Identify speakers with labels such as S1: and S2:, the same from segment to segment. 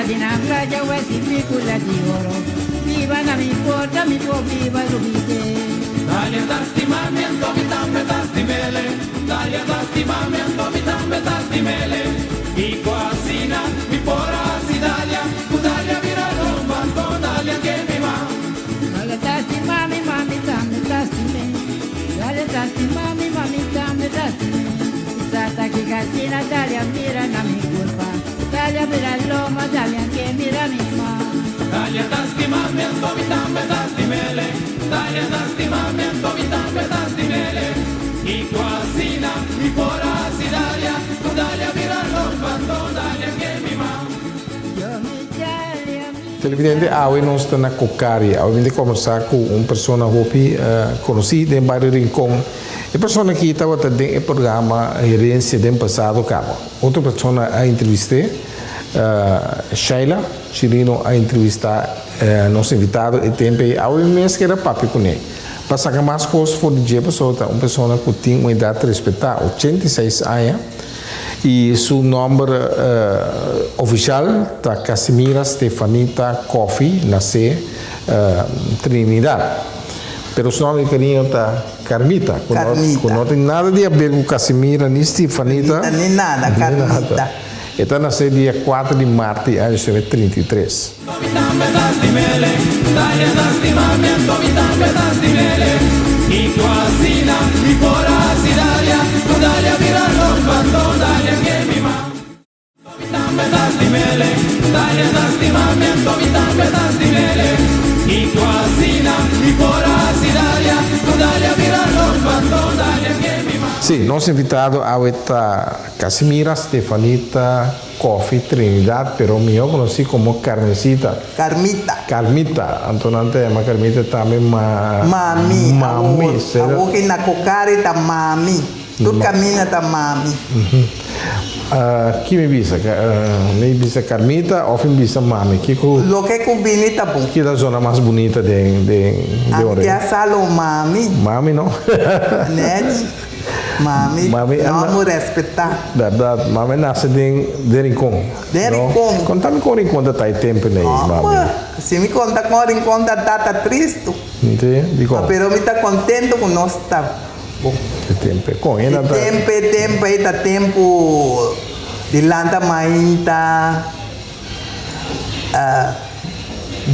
S1: di na playa wesi picula di oro. Biba na mi porta mi por biba lubite.
S2: Dalia ta stima mi anto mi tambe ta stimele Dalia ta stima mi anto mi tambe ta stimele Kiko asina mi por a hasi Dalia Ku Dalia bira lomba anto Dalia ke mi ma.
S1: Dalia ta stima mi ma mi tambe ta stime Dalia ta stima mi ma mi tambe ta stime Sa ta kiko asina Dalia mira na mi kurpa Dalia bira lomba Dalia ke mira mi ma.
S2: Dalia ta stima mi anto mi tambe ta stimele Dalia ta stima mi anto mi tambe ta stimele Kiko asina mi por a hasi Dalia Ku Dalia bira lomba anto Dalia ke mi ma.
S1: Yo mi Dalia mi.
S3: Televidente, awe nos ta na Cocari. Awe mi ta combersa cu un persona hopi conoci den bario Rincon. E persona aki tabata den e programa Herencia den pasado caba. Otro persona a entrevist'e, Shaila Chirino a entrevista nos invitado e tempo ey. Awe mi mes keda papia cune pa saca mas cos for di dje pasobra ta un persona cu tin un edad respeta, 86 aña. Y su nomber oficial ta Casimira Stefanita Coffie, nace Trinidad. Pero su nomber di cariño ta Carmita, cu no, cu no tin nada di haber cu Casimira ni Stefanita.
S4: Ni nada, Carmita.
S3: E ta nace dia cuatro di maart di aña 1933. Sí, nos invitado awe ta Casimira Stefanita Coffee Trinidad, pero mihó konosí komo Carmesita.
S4: Carmita.
S3: Carmita, anto nan ta yama Carmita tambe ma.
S4: Mami,
S3: Mami,
S4: awor,
S3: sera.
S4: awor ki na Cocari ta mami, tur kaminda ta mami.
S3: Ki mi bisa? Mi bisa Carmita òf mi bisa mami? Kiko.
S4: Loke ku bini ta bon.
S3: Ki ta zona mas bunita den den
S4: Ami
S3: orea?
S4: ke a salo mami.
S3: Mami no?
S4: Nèchi. Mami,
S3: Mami
S4: no
S3: a
S4: mu respetá.
S3: Bèrdat, mami a nase den den Rincon.
S4: Den Rincon.
S3: Konta mi kon Rincon ta ta e tempu nei, mami.
S4: Si mi konta kon Rincon ta ta, ta tristu.
S3: Nte, dikon?
S4: Pero mi ta kontentu ku nos ta bon.
S3: E tempu, kon e na ta?
S4: E tempu, e tempu ei ta tempu di lanta mainta.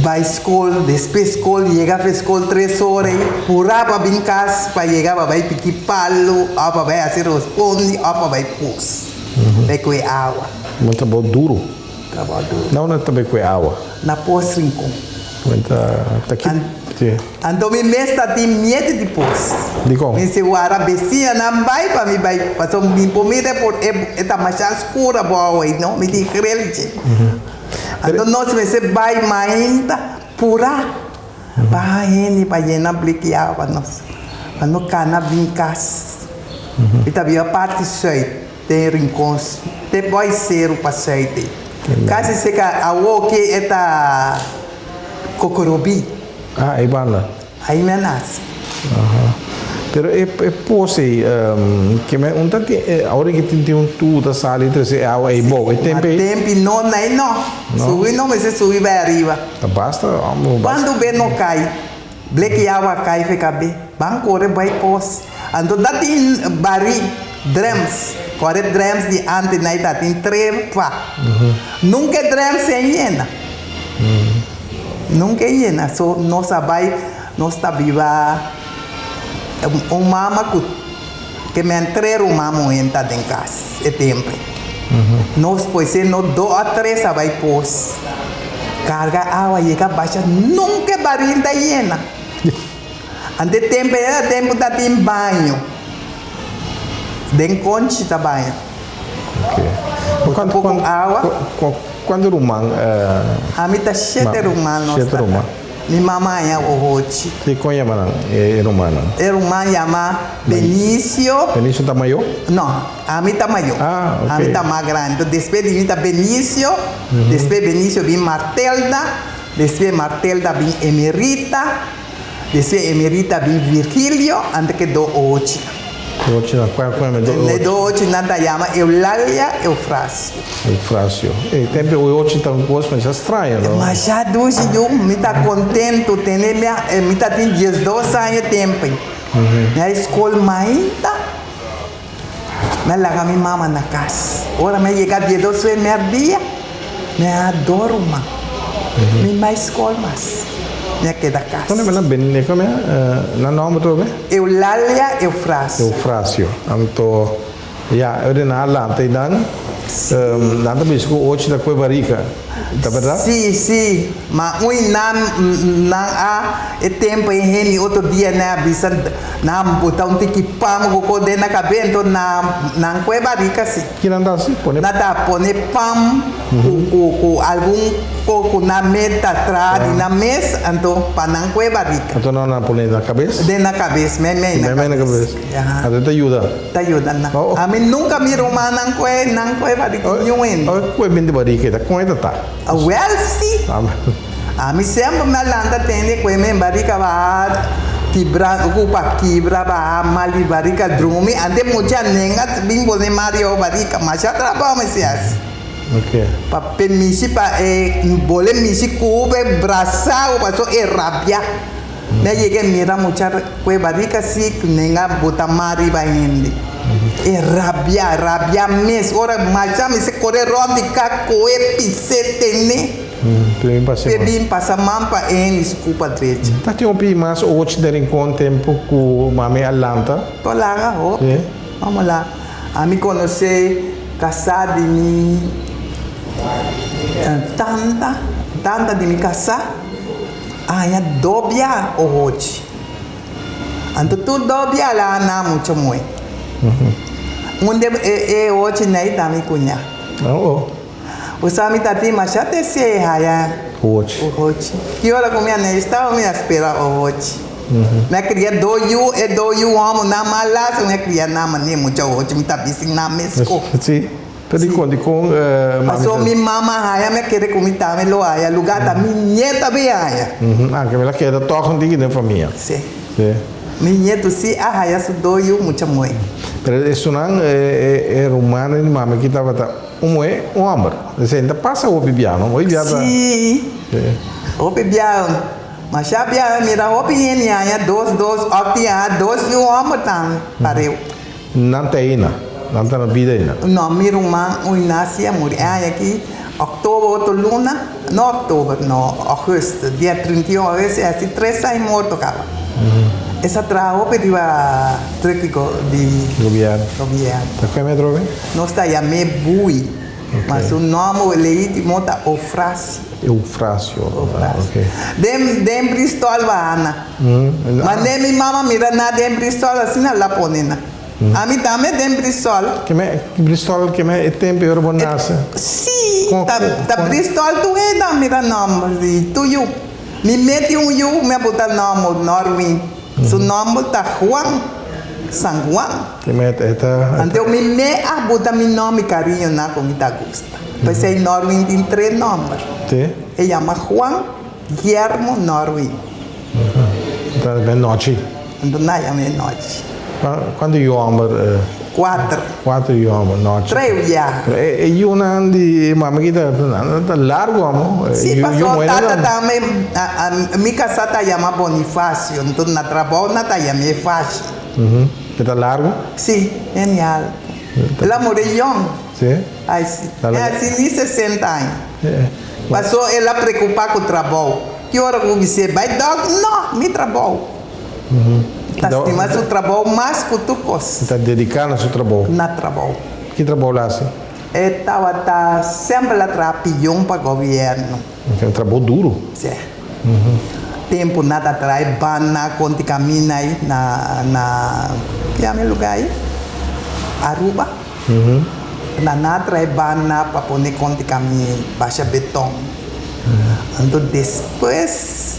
S4: Bai skol, despues skol, yega fe skol tres ora ei, purá pa bin kas pa yega pa bai piki palu òf pa bai hasi rospondi òf pa bai pos, bai kue awa.
S3: Un trabou duru.
S4: Trabou duru.
S3: Na unda ta bai kue awa?
S4: Na pos Rincon.
S3: Ta ta ki si.
S4: Anto mi mes ta tin miedu di pos.
S3: Dikon?
S4: Mi si wara besiñanan bai pa mi bai, pasobra mi por mira por e ta masha skur abou ei no, mi tin grelchi. Anto nos mester bai mainta purá baha hende pa yena bliki awa pa nos, pa no kana bin kas. Mi ta biba parti sùit den Rincon, te bòi seru pa sùit ei. Kasi seka awoki e ta Kokorobí.
S3: Ah, ei banda.
S4: Ahí mi a nace.
S3: Aha. Pero e e pos ei, ke men un ta tin, ora ke tin tin un tubo ta sali trese e awa ei bou, e temp ei.
S4: Ma temp no na ei no.
S3: No.
S4: Subi no mester subi bai ariba.
S3: Ta basta, amo basta.
S4: Cuando be no cay, bleki awa cay fe cabe, ban core bai pos. Anto ta tin bari, drems, core drems di ante na ei ta tin trepa. Nunca e drems e yena. Nunca e yena so nos a bai nos ta biba un mama cu ke men tres ruman muhen ta den cas e tempo nos pues e no dos o tres a bai pos carga awa yega basha nunca e baril ta yena ante tempo era tempo ta tin baño den conchi ta baña.
S3: Cuanto
S4: Poco awa.
S3: Cuanto ruman?
S4: Ami ta shete ruman nos
S3: Shete ruman.
S4: Mi mama haña ohochi.
S3: I kon yama nan e rumannan?
S4: E ruman yama Benicio.
S3: Benicio ta mayor?
S4: No, ami ta mayor.
S3: Ah, ok.
S4: Ami ta mas grandi. Enton despues di mi ta Benicio, despues Benicio bin Martelda, despues Martelda bin Emerita, despues Emerita bin Virgilio, anto ke do ohochi.
S3: Ochi nan, kua kua me do
S4: E
S3: ochi?
S4: do ochi nan ta yama Eulalia Eufrasio.
S3: Eufrasio. E tempo e ochi ta un kos masha straño, no?
S4: Masha dushi yu, mi ta kontentu tene mi a, mi ta tin diesdos aña tempo. Mi a skol mainta. Mi a laga mi mama na kas. Ora mi a yega diesdos ora merdia, mi a dorma. Mi no a skol mas. Mi a keda kas.
S3: Kon nan bini kome nan nòmber trobe?
S4: Eulalia Eufrasio.
S3: Eufrasio. Anto ya, ora nan a lanta i nan, nan ta bisa ku ochi ta kue barika. Ta bèrdat?
S4: Sí, sí. Ma un nan nan a e tempo e hende otro dia nan a bisa nan bota un tiki pan ku ko den na kabe enton nan nan kue barika si.
S3: Ki nan ta hasi? Pone.
S4: Nan ta pone pan ku ku ku algun ko ku nan mes ta traha di nan mes anto pa nan kue barika.
S3: Anto nan a pone na kabes?
S4: Den na kabes, mei mei na
S3: Mei mei na
S4: kabes.
S3: kabes. Anto ta yuda.
S4: Ta yuda nan. Ami nunka mira un man nan kue nan kue barika niun hende.
S3: Ora kue bin di barika ta kon e ta ta?
S4: Awel si. Ami semper mi a lanta tende kue mi barika baha kibra ku pa kibra baha mal di barika drumi ante mucha nenga bin pone Mario barika masha trabou mi si hasi. Pa pe mishi pa e bole mishi ku pe brasa paso e rabia. Mi a yega e mira mucha ku e barika si ku nenga bota man riba hende. E rabia, rabia mes. Ora masha mi se kore rònt di ka kohe pis'é tene. P'e bin pasa man pa e hende su kupa drecha.
S3: Ta tin hopi mas ochi den Rincon tempu ku mami a lanta?
S4: Por laga hopi. Vamos la. Ami konosé kasá di mi tanta, tanta di mi kasá. Aña dobia ohochi. Anto tur dobia la na mucha moe. Un de e ohochi nei ta mi cuña. Bo sa mi ta tin masha deseo e haya ohochi. Ki ora cu mi a necesita mi a spera ohochi. Mi a cria do yu, e do yu homo nan mas lazo mi a cria nan mane mucha ohochi mi ta bisti nan mesco.
S3: Ta dikon dikon mami ta.
S4: Paso mi mama haya mi a kere ku mi tambe lo haya luga ta mi ñetu a bin haya.
S3: Ah ke mi la keda tòg un tiki den famia.
S4: Si.
S3: Si.
S4: Mi ñetu si a haya su dos yu mucha muhé.
S3: Pero esunnan e rumannan di mami aki tabata un muhé un hòmber. Esei no ta pasa hopi bia no. Hopi bia ta.
S4: Si. Hopi bia. Masha bia mi mira hopi hende haya dos dos òf tin haya dos yu hòmber tambe pareu.
S3: Nan ta eina. Nan ta na bida eina.
S4: No, mi ruman un Ignacia muri e aña aki, oktober otro luna, no oktober, no, augustus, dia 31 augustus, e hasi tres aña morto kaba. Es a traha hopi riba truck di di
S3: Gobierno.
S4: gobierno.
S3: Ta kue metro be?
S4: Nos ta yam'é Bui, ma su nomber legítimo ta Eufrasio.
S3: Eufrasio,
S4: Eufrasio.
S3: ok.
S4: Den den Bristol Bahana. Ma den mi mama mira na den Bristol asina la pone na. Ami tambe den Bristol.
S3: Keme Bristol keme e tempo ora bo nase?
S4: Si, ta ta Bristol tur hende a mira nomber di tur yu. Mi meti un yu mi a bota nomber Norwin. Su nomber ta Juan, San Juan.
S3: Keme e ta.
S4: Anto mi me a bota mi nomber cariño na ku mi ta gusta. P'esei Norwin tin tres nomber.
S3: Si.
S4: E yama Juan. Guillermo Norwin.
S3: Ta ben nochi.
S4: Anto na yama e nochi.
S3: Cuanto yu homber?
S4: Cuatro.
S3: Cuatro yu homber nochi.
S4: Tres ya.
S3: Pero e yunan di e mama aki ta ta largo amo.
S4: Si paso tata tambe mi casa ta yama Bonifacio anto na trabou na ta yama e Fashi.
S3: E ta largo?
S4: Si, e mi alto. El a muri yong.
S3: Si?
S4: Ay si. E hasi ni 60 aña. Paso el a preocupa cu trabou. Ki ora cu bis'é bai dòk? No, mi trabou. Ta stima su trabou mas cu tur cos.
S3: E ta dedica na su trabou.
S4: Na trabou.
S3: Ki trabou el haci?
S4: E tabata semper a traha pion pa gobierno.
S3: Un trabou duro.
S4: Si. Tempo nan ta traha banda conti camina ay na na ki yama e lugar ay? Aruba. Na nan a trae banda pa pone konti kami basha beton. Anto despues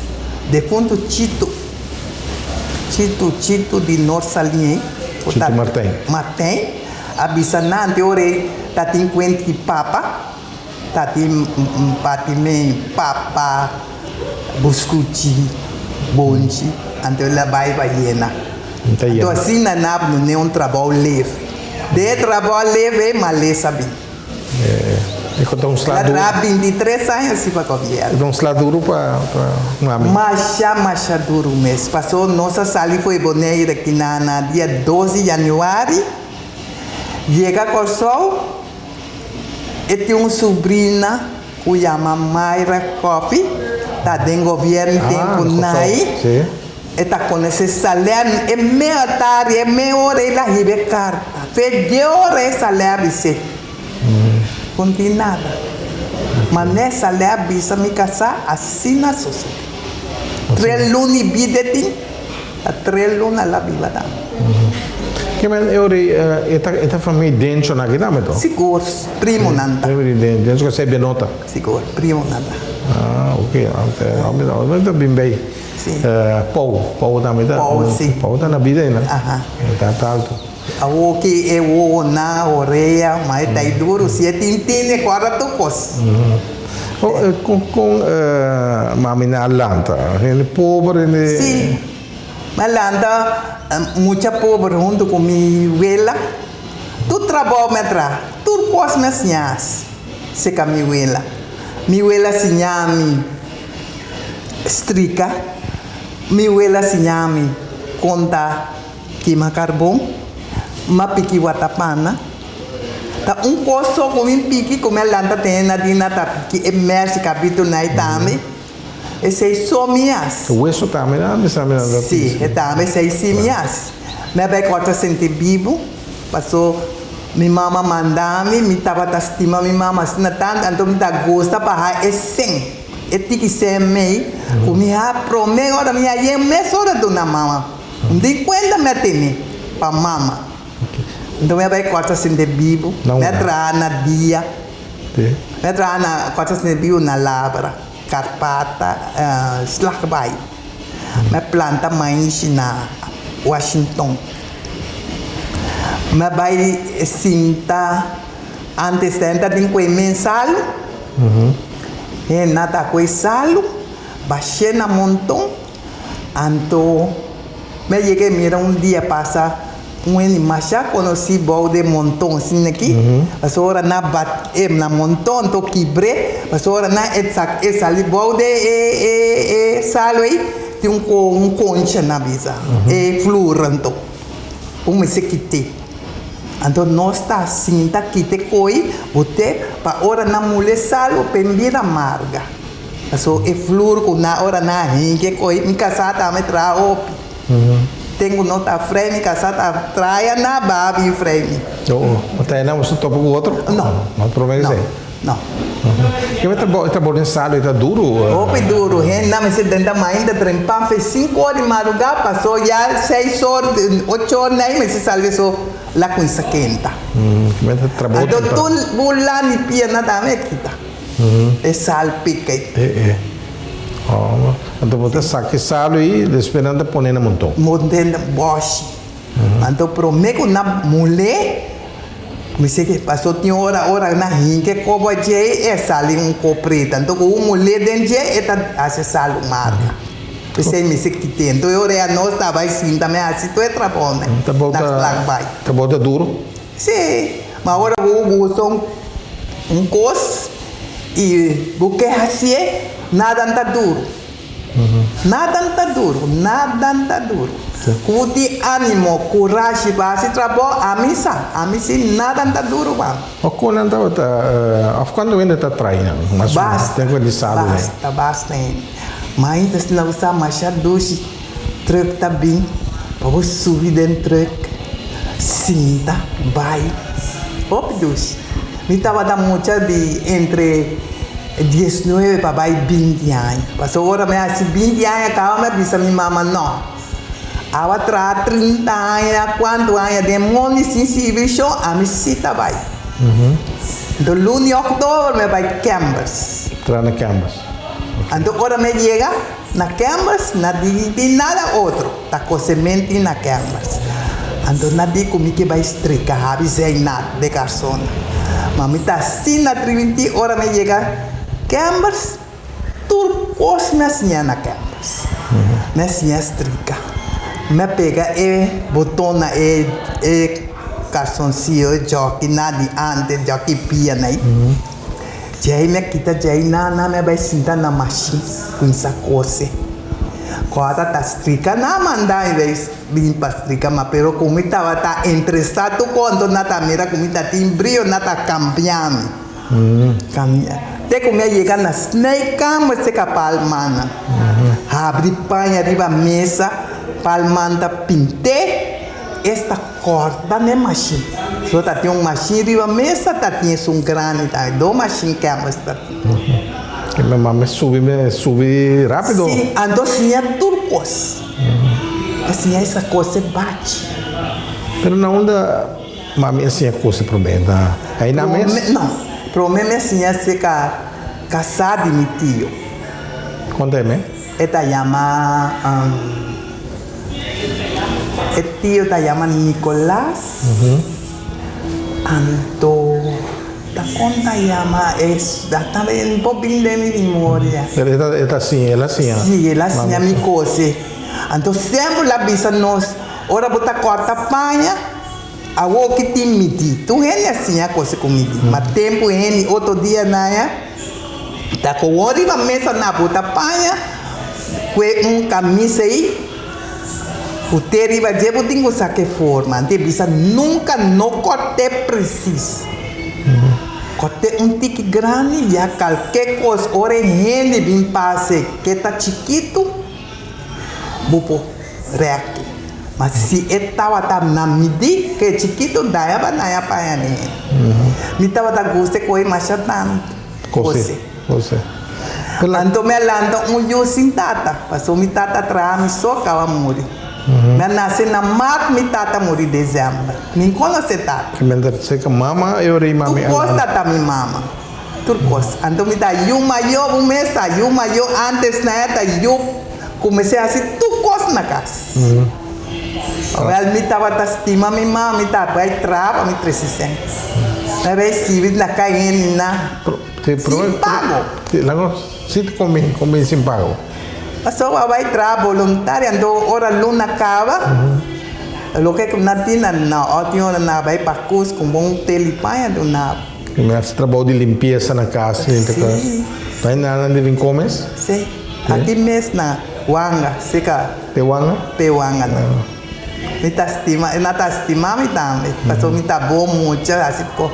S4: defuntu Chito, Chito, Chito di Noord Salien, ku ta
S3: Chito Martijn.
S4: Martijn, a bisa nan te ora ei ta tin kuent ki papa, ta tin parti men papa, buskuchi, bonchi, anto el a bai pa yena. Anto asina nan a dun'é un trabou leve. Den e trabou leve ei malesa bin. El a traha bintitres aña así pa gobièrnu.
S3: E ta un sla duru pa mami.
S4: Masha, masha duru mes. Paso nos a sali for e Bonaire aki na dia dos di yanüari, yega Kòrsou, e tin un subrina ku yama Mayra Coffie, ta den gobièrnu tempu nai. E ta konosé Salem, e mea tardi, e mea ora el a hiba e karta. Fe die ora e Salem a bis'é, Ku no tin nada. Ma n'e Salem a bisa mi kasá, asina sosodé. Tres luna i bida e tin, ta tres luna el a biba tambe.
S3: Ke men e ora ei e ta famia di Dencho nan aki tambe to?
S4: Sigur, primonan ta.
S3: Primo di Dencho ku a Benota.
S4: Sigur, primonan ta.
S3: Ah, oke. Ante, ta bin bei.
S4: Sí.
S3: Pou, Pou tambe ta.
S4: Pou, sí.
S3: Pou ta na bida ainda.
S4: Aha.
S3: E ta alto.
S4: Awor ki e wowo na orea, ma e ta i duru. Si e tin tine, kòrda tur kos.
S3: Oh, kon, kon mami na a lanta? Hende pober, hende.
S4: Sí. Mi a lanta mucha pober huntu ku mi wela. Tur trabou mi a traha, tur kos mi a siña hasi serka mi wela. Mi wela siña mi. Strika, Mi wela siña mi kon ta kima karbon, m'a piki watapana. Ta un kos so ku mi piki ku mi a lanta tene na di na ta piki e mèrsi kabitu nai tambe. Esei so mi hasi.
S3: Weso tambe nan a bisa mi nan ta
S4: Si, e tambe esei si mi hasi. Mi a bai kòrta sinti bibu paso mi mama manda mi, mi tabata stima mi mama asina tantu anto mi ta gusta pa haña e sen. E tiki sen mei ku mi a prome ora mi a yen mesora duna mama. Un di kuenta mi a tene pa mama. Enton mi a bai kòrta sinte bibu, mi a traha na dia, mi a traha na kòrta sinte bibu na Labra, Karpata, Slagbaai. Mi a planta maishi na Washington. Mi a bai sinta antes ta tin ku e mensalu. E na ta ku e salu, bash'é na monton. Anto mi a yega e mira un dia pasa un hende masha konosí bou den monton asina aki. Pasobra ora nan bat e na monton anto kibr'é, pasobra ora nan e sak e sali bou den e e e salu ei tin un un koncha nan bisa, e flur anto. Bo mester kit'é. Anto nos ta sinta kita e koi bote pa ora nan mule sal o pen bira marga. Paso e flur ku nan ora nan a hinka e koi, mi kasá tambe traha hopi. Ten ku no ta frei mi kasá ta traha na babi frei mi.
S3: Oh, oh. Ta nan boso topa ku otro?
S4: No.
S3: No prome
S4: No,
S3: esei?
S4: no.
S3: Ke e trabou, e trabou den sal e ta duru?
S4: Hopi duru. Hendenan mester drenta mainta trempan fe sinku or di madrugá paso ya seis or, ocho or nei mester sali so la cuminsa kenta.
S3: Mester trabou
S4: Anto
S3: trempan.
S4: tur bo lani pierna tambe a kita. E sal pika ei.
S3: E e. Oh, anto bo ta saka e sal ei despues nan ta pone na monton.
S4: Monton na bòshi. Anto promé ku nan mul'é, mi si ke paso tin ora ora nan hinka e kobo dje e sali un ko pretu. Anto ku un mul'é den dje e ta hasi salu marka. P'esei mi si kit'é. Anto e ora ei anos ta bai sinta mi hasi tur e trabounan na Slagbaai.
S3: Trabou ta duru?
S4: Sí, ma ora bo gusta un kos i bo ke hasié, nada ta duru. Nada ta duru, nada ta duru. Ku bo tin ánimo, kurashi pa hasi trabou, ami sa, ami si nada ta duru pa mi.
S3: Of kon nan tabata, of kuantu hende ta trai nan? Mas o menos,
S4: Basta,
S3: ten ku di salu den.
S4: basta, basta hende. Ma ainda si nan sa masha dushi, trùk ta bin, pa bo subi den trùk, sinta, bai. Hopi dushi. Mi tabata mucha di entre diesnuebe pa bai binti aña. Pasobra ora mi hasi binti aña kaba mi a bisa mi mama no. Awa traha trinta aña, kuantu aña den mondi sin sirbi shon, ami si ta bai. Anto luna di òktober mi a bai Cambers.
S3: Traha na Cambers.
S4: Anto ora mi a yega na Cambers na di tin nada otro, ta kosementi na Cambers. Anto na di ku mi ke bai strika habi Zeinat de garsona. Ma mi ta asina triminti ora mi a yega Cambers, tur kos mi a siña na Cambers. Mi a siña strika. Mi a pega e boton na e e calzoncillo, e jockey na di antes, jockey pia na ei. Djei mi a kita djei na na mi a bai sinta na mashin cuminsa cose. Corda ta strika na manda mi bai bin pa strika ma pero cu mi tabata interesa tur cuanto na ta mira cu mi ta tin brio na ta cambia mi. Cambia te cu mi a yega na snijkamer cerca palmanan. Habri paña riba mesa palman ta pinte esta Corta n'e mashin. So ta tin un mashin riba mesa, ta tin esun grandi tambe. Do mashin kèmers ta tin.
S3: Ke mi mama subi mi subi rápido.
S4: Si, anto siña tur kos. Ta siña esa kos e bachi.
S3: Pero na unda mami a siña kos e promé? Na ei nan mes?
S4: No, promé mi a siña serka kasá di mi tio.
S3: Konta e me?
S4: E ta yama. E tio ta yama Nicolas, anto ta kon ta yama e ta un por bin den mi memoria.
S3: Pero e ta e ta siña, el a siña?
S4: Si, el a siña mi kose. Anto semper el a bisa nos, ora bo ta kòrta paña, awor ki tin midí. Tur hende a siña kose ku midí, ma tempu hende otro dia naya ta kowon riba mesa na bo ta paña kue un kamisa ei. Ku te riba dje bo tin ku sa ke forma. Antes bisa nunka no kòrt'é presis. Kòrt'é un tiki grandi ya kalke kos ora e hende bin pasa ke ta chikitu bo por rèktu. Ma si e tabata na midí ke chikitu daña pa daña paña di hende. Mi tabata gusta e kohe masha tantu.
S3: Kose. Kose.
S4: Anto mi a lanta un yu sin tata, pasobra mi tata a traha mi so kaba muri. Mi a nase na mart, mi tata muri desèmber. Mi n konosé tata.
S3: Mientras seka mama e ora i mami
S4: a Tur kos ta ta mi mama. Tur kos. Anto mi ta yu mayó bo mes sa yu mayó antes na e ta yu kuminsé hasi tur kos na kas. Wèl mi tabata stima mi mama, mi ta bai traha pa mi trese sèn. Mi bai sirbi na kai hende na sin pago.
S3: Si ta kombin sin pago?
S4: Pasobra a bai traha boluntario, anto ora luna kaba, loke ku nan tin na ot ora nan a bai pa kus ku bon tel di paña duna.
S3: Mi hasi trabou di limpiesa na kas, limpia kas. Bai nan di Rincon mes?
S4: Si, aki mes na Wanga, seka.
S3: Pe Wanga?
S4: Pe Wanga nan. Mi ta stima, nan ta stima mi tambe, pasobra mi ta bon mucha, hasi ko.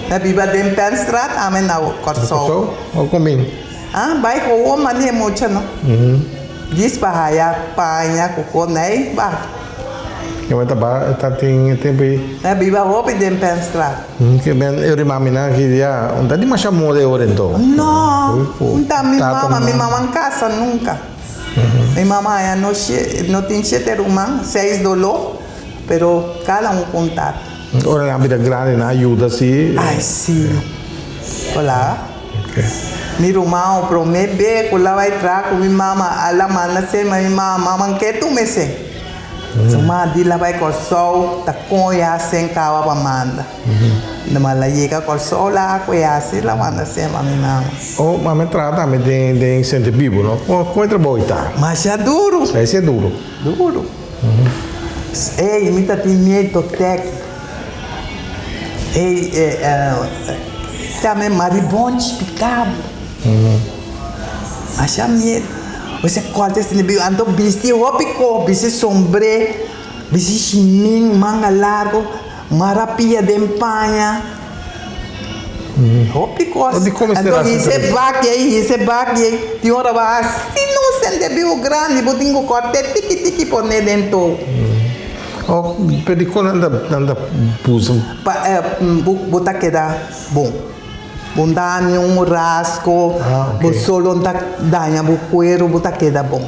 S4: Mi a biba den Penstraat, ami na Kòrsou.
S3: Kòrsou? O kon bin?
S4: Ah, bai gewoon manera mucha no. Djis pa haya paña ku konei ba.
S3: Ke men ta ba ta tin e tempu ei?
S4: Mi a biba hopi den Penstraat.
S3: Ke men e ora mami nan aki dia un ta dimasha moda e ora enton.
S4: No, un ta mi mama, mi mama n kasa nunka. Mi mama haya no no tin shete ruman, seis doló, pero kada un ku un tata.
S3: Ora nan bira grandi nan a yuda si?
S4: Ai si, hola. Mi ruman o prome be ku la bai traha ku mi mama a la manda sey ma mi mama, mama n'ke tuma esey. Su mama di la bai Kòrsou ta kon e hasi en kawa pa manda. Ma la yega Kòrsou la ku e hasi la manda sey pa mi mama.
S3: O mama traha tambe den den Sente Bibu no? Kon e trabou ei ta?
S4: Masha duru.
S3: Ese e duru.
S4: Duru. Ey mi ta tin miedo tèki. Ey tambe maribonchi pica bo. Masha miedo. Bo sa corta esei na anto bisti hopi cos, bisti sombre, bisti shimin manga largo, mara pia den paña. Hopi cos. Anto hisa e baki ei, hisa e baki ei, tin ora bo a hasi no sende biu grandi, bo tin cu corta tiki tiki pone den tou.
S3: Oh, pero dikon nan ta nan ta puso?
S4: Pa bo ta keda bon. Bo no ta haña un rasko, bo solo no ta daña bo kuero, bo ta keda bon.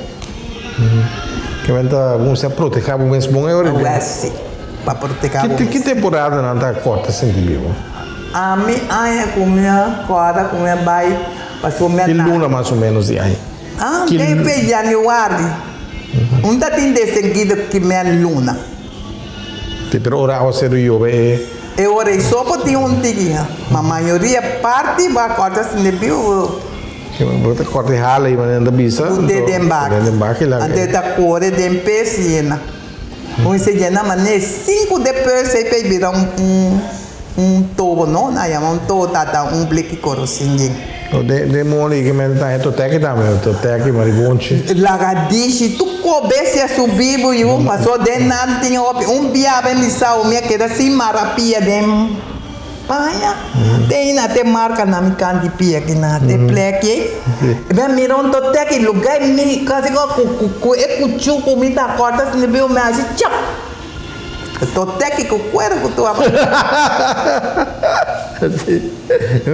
S3: Ke men ta kuminsá protegá bo mes bon e ora ei?
S4: Awor si, pa protegá bo mes.
S3: Ki temporada nan ta kòrta sinti bibu?
S4: Ami aña ku mi a kòrda ku mi a bai pasobra mi a
S3: Ki luna mas o ménos di aña?
S4: Ah, desde januari. Un ta tin desenguido ki men luna.
S3: Si, pero ora awaseru yobe e.
S4: E ora ei so por tin un tiki, ma mayoria parti bo a corta sin de biu.
S3: Bo ta kòrta e hala ei manera nan ta bisa.
S4: Bot'é den baki.
S3: Bot'é den baki laga.
S4: Anto e ta kore den pes yena. Un se yena manera sinku de pes ei pa e bira un un un tobo no, nan yama un tobo tata un bleki korosin yen.
S3: Den moli ke men ta haña totèki tambe, totèki, maribonchi.
S4: Lagadishi, tur ko bestia subi bo yu, paso den nan tin hopi. Un bia ben bisa mi a keda sin mara pia den paña. Te na te marka na mi kan di pia ki na te plek ei. Mi a mira un totèki lugá i mi kasi ku ku e kuchu ku mi ta kòrta si mi biu mi a hasi chap. Totèki ku kueru ku tu a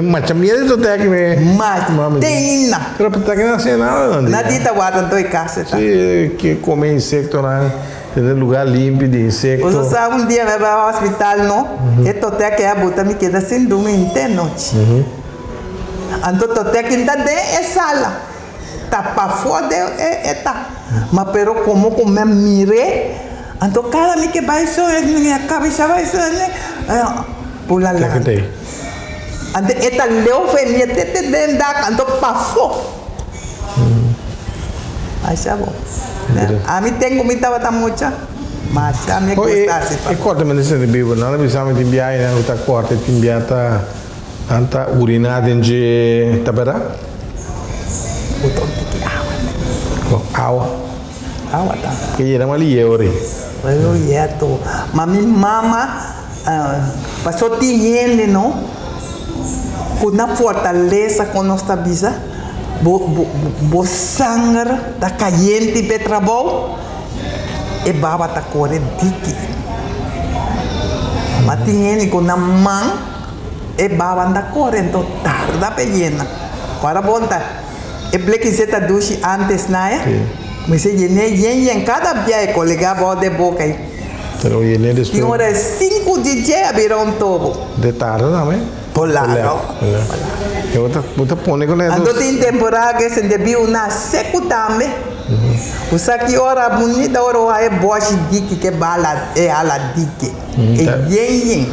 S3: Macha miedo di totèki mi.
S4: Mas te ina.
S3: Pero totèki no hasi nada nan di.
S4: Nan di ta warda doi kasa ta.
S3: Si, ke kome insektonan, tene lugar limpi di insekto.
S4: Boso sa un dia mi a bai hospital no, e totèki a buta mi keda sin durmi henter nochi. Anto totèki ta den e sala, ta pafó de e ta. Ma pero komo ku mi a mir'é, anto kada mi ke bai so, mi kabesa bai so, Pula lanta. Anto e ta leu fe mi e te te den dak anto pafó. Asha bo. Ami ten ku mi tabata mucha masha mi gusta hasi
S3: pa. E korte men ta sinti bibu. Nan a bisa mi tin biaha nan ku ta korte tin biaha ta nan ta urina den dje ta bèrdat?
S4: Boton tiki awa.
S3: Awa.
S4: Awa ta.
S3: Ke yena mal yeo ori.
S4: Yo yeto. Ma mi mama paso tin hende no ku na fortalesa kon nos ta bisa bo bo bo sanger ta kayente p'e trabou e baba ta kore diki. Ma tin hende ku na man e baba no ta kore enton tarda p'e yena. Ora bo ta. E bleki zeta dushi antes na e. Mi se yené yen yen kada bia e kolega bou de boka ei.
S3: Pero yené despues.
S4: Tin ora e sinku di dje a bira un tobo.
S3: De tarde tambe?
S4: Polaro.
S3: E bo ta bo ta pone ku
S4: Anto tin temporada ke sende biu na seku tambe. Bo sa ki ora bunita ora bo haña e boshi diki ke bala e hala diki. E yen yen.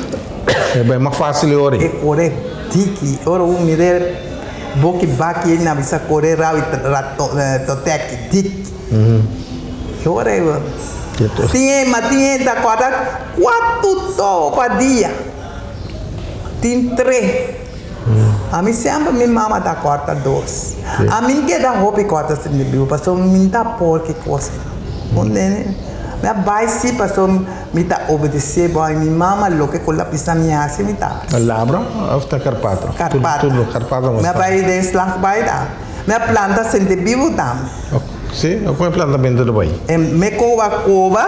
S3: E bai mas fácil e ora ei.
S4: E kore diki ora bo mir'é. Boki baki ei na bisa kore rau i toteki dik. E ora ei tin ei ma tin ei ta kòrda kuatu tou pa dia. Tin tre. Ami semper mi mama ta kòrta dos. Ami n keda hopi kòrta sin di bibu pasobra mi n ta por ki kos. Mi a bai si pasobra Mi ta obedecé bo i mi mama loke ku la bisa mi hasi mi ta hasi.
S3: Labra of ta Karpato?
S4: Karpato.
S3: Tur Karpato
S4: Mi a bai den slag bai ta. Mi a planta sentebibu tambe.
S3: Si? Kon e plantamentu ta bai?
S4: E me koba koba,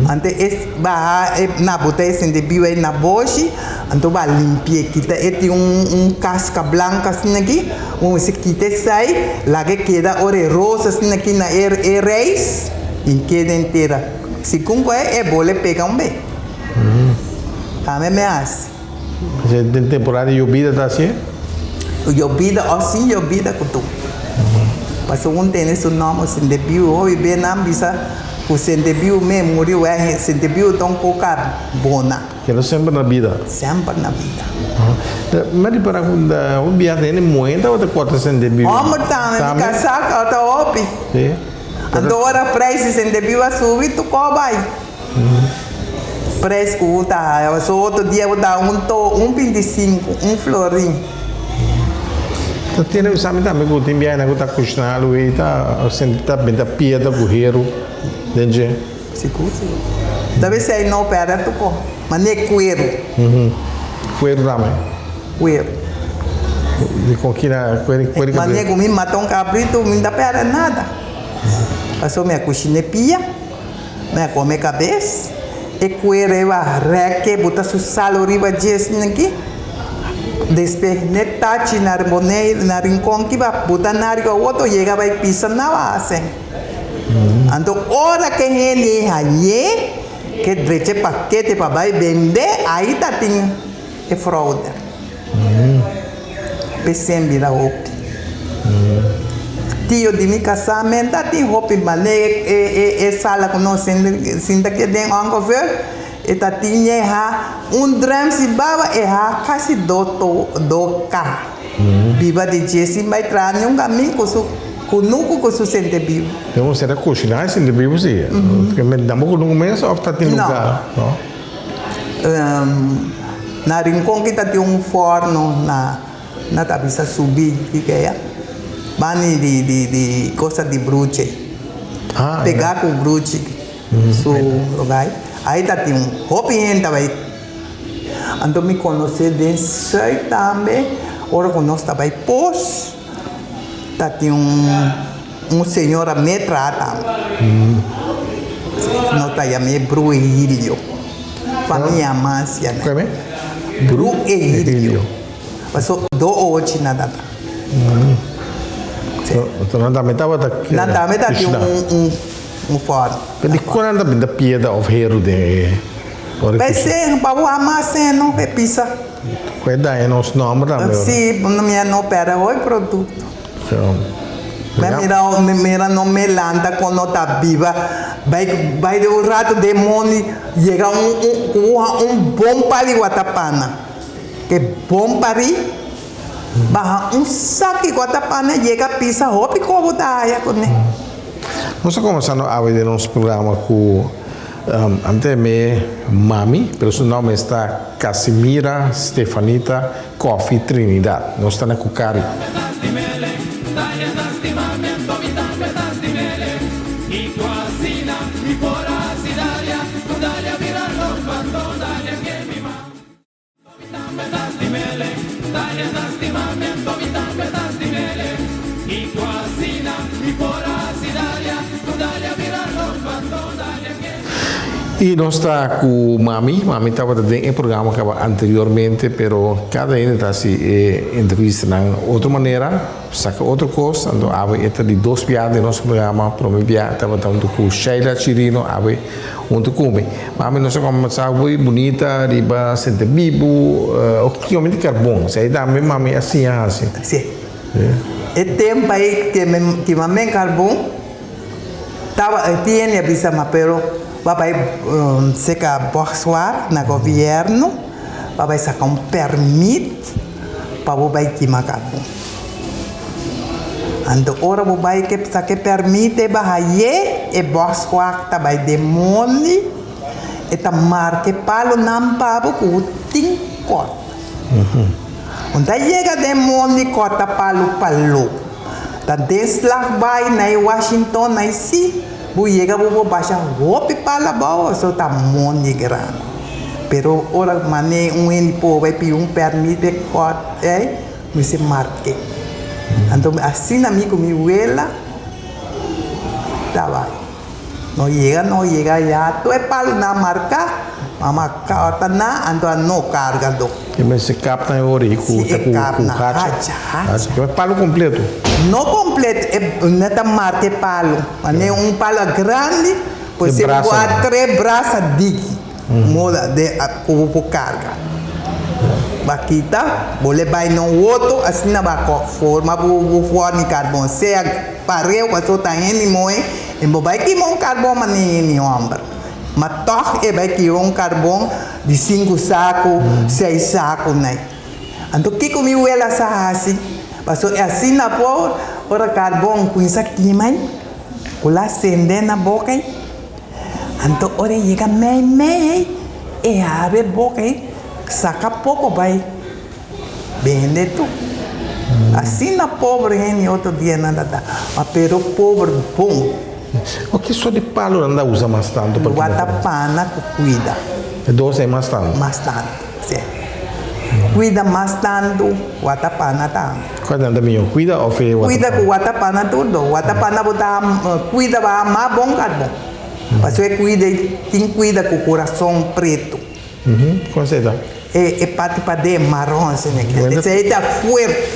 S4: anto e baha e na bota e sentebibu ei na boshi, anto bo a limpi'é, kita e tin un un kaska blanku asina aki, bo mester kita esei, laga e keda ora e rosa asina aki na e e reis i keda entera. Segun ku e bole pega un be. Tambe mi hasi.
S3: Esei den temporada di yobida ta hasié?
S4: Yobida òf sin yobida ku tur. Pasobra un tene su nòmber Sentebiu. Hopi be nan bisa ku Sentebiu me muri wè Sentebiu ta un koka bona.
S3: Keda semper na bida.
S4: Semper na bida.
S3: Mi a ripara ku un biaha hende muhé tabata kòrta Sentebiu.
S4: Hòmber tambe. Mi kasá kòrta hopi.
S3: Si.
S4: Anto ora prijs di sentebiu a subi, tu ko bai. Prijs ku bo ta haya. Pasobra otro dia bo ta un to, un 25, un florin.
S3: Ta tene bisa mi tambe ku tin biahenan ku ta kushna alu ei ta senti ta benta piedra ku heru den dje.
S4: Sigur, sigur. Ta bisa ei no pèrdè tu ko. Mane kueru.
S3: Kueru tambe.
S4: Kueru.
S3: Di kon kina kueru kueru
S4: kabritu? Mane ku mi mata un kabritu mi no ta pèrdè nada. Pasobra mi a kushina e pia, mi a kome kabes, e kueru ei a rèk e buta su sal riba dje asina aki, despues ne tachi na Boneiru na Rincon ki ba buta na riba otro yega bai pisa na base. Anto ora ke hende hañ'é ke drecha e pakete pa bai bende ai ta tin e fraude. P'esei bira hopi. Tio di mi kasá men ta tin hopi mane e sala ku nos sinta ke den ongeveer e ta tin e ha un drèm si baba e ha kasi do kaha. Biba di dje sin bai traha niun kamin ku su kunuku ku su sentebibu.
S3: Den un sera kushiná e sentebibu si. Nan bo kunuku mes òf ta tin lugá?
S4: No. Na Rincon ki ta tin un fòrno na na ta bisa subi kikea bani di di di cosa di bruche. Pegá ku bruchi su lugá ai ta tin un hopi hende ta bai. Anto mi konosé den Zuid tambe, ora ku nos ta bai pos, ta tin un señora me traha tambe. Nos ta yam'é Bruehilio. Famia Amancia nan.
S3: Kome?
S4: Bruehilio. Paso do ochi nan ta traha.
S3: Anto nan tambe tabata
S4: Nan tambe ta tin un fòrno.
S3: Pero dikon nan ta binta piedra òf heru den e.
S4: P'esei pa bo ama seno e pisa.
S3: Ku e daña nos nomber tambe ora.
S4: Si, mi a no perde hoy producto. Mi a mira, mi mira no me lanta con no ta biba. Bai bai de un rato den mondi yega un un ku bo haña un bon pali watapana. Ke bon pari baha un saki watapana yega pisa hopi kobo ta haya kuné.
S3: Nos a comenzá no awe den nos programa cu ante me mami, pero su nomber esta Casimira Stefanita Coffie Trinidad. Nos ta na Cucari. Y nos ta cu mami, mami tabata den e programa caba anteriormente, pero cada hende ta haci e entrevistanan otro manera, saca otro cos, anto awe e ta di dos bia den nos programa, prome bia tabata hunto cu Sheila Chirino, awe Huntu ku mi. Mami nos a komensá hopi bunita riba sente bibu, okiomenti karbon. Si ei tambe mami a siña hasi.
S4: Si. E tempu ei kima men karbon tawa tiene a bisa ma pero bo a bai seka bòkswar na gobièrnu bo a bai saka un pèrmit pa bo bai kima karbon. Anto ora bo bai ke sa ke permite baha ye e bòskwak ta bai den mondi e ta marka e palonan pa bo ku bo tin kòrta. Un ta yega den mondi kòrta palo pa loko. Ta den slag bai na e Washington na e si bo yega bo por basha hopi palo abou pasobra ta mondi grandi. Pero ora mane un hende por bai pidi un pèrmit p'e kòrta ei. Mi si marke. Anto asina mi ku mi wela ta bai. No yega no yega ya tur e palunan marka, mama kòrta nan anto a no karga do.
S3: E mester kap nan e ora ei ku
S4: Si e kap nan, hacha, hacha.
S3: E palu kompleto?
S4: No kompleto, e no ta marka e palu. Manera un palu a grandi, por si bo a tres brasa diki. Moda de ku bo por karga. Ba kita, bo le bai na un woto, asina ba forma bo bo forni karbon. Sea pareu paso ta hende mohe i bo bai kima un karbon manera hende hòmber. Ma tòg e bai kima un karbon di sinku saku, seis saku nai. Anto kiko mi wela sa hasi? Paso e asina por ora karbon kuminsá kima ei, ku la sende na boka ei. Anto ora e yega mei mei ei, e habri e boka ei, saka poko bai bende tur. Asina pober hende otro dia nan ta ta, ma pero pober bon.
S3: O ki sort di palo nan ta usa mas tantu pa kima?
S4: Watapana ku kuida.
S3: E dos ei mas tantu?
S4: Mas tantu, si. Kuida mas tantu, watapana tambe.
S3: Kua nan ta mihó, kuida òf e watapana?
S4: Kuida ku watapana tur do. Watapana bo ta kuida ba mas bon karbon. Pasobra e kuida ei tin kuida ku kurason pretu.
S3: Kon esei ta?
S4: E parti paden maron asina ke. Esei ta fuerte.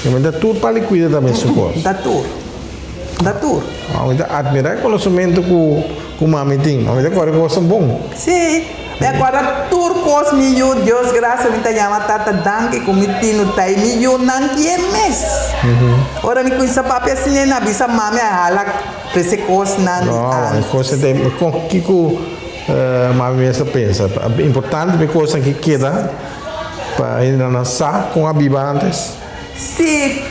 S3: E men ta tur pali kuida ta mesun kos.
S4: Ta tur. Ta tur.
S3: Mi ta admirá e konosementu ku mami tin. Mami ta kòrda kosnan bon.
S4: Sí. Mi a kòrda tur kos mi yu. Dios grasia mi ta yama tata danki ku mi tinu ta i mi yunan ki e mes. Ora mi kuminsá papia asina e na bisa mami a hala trese kosnan di
S3: antes. No, e kos ta kon kiko mami mes ta pensa. Importante pa e kosnan ki keda pa hendenan sa kon a biba antes.
S4: Si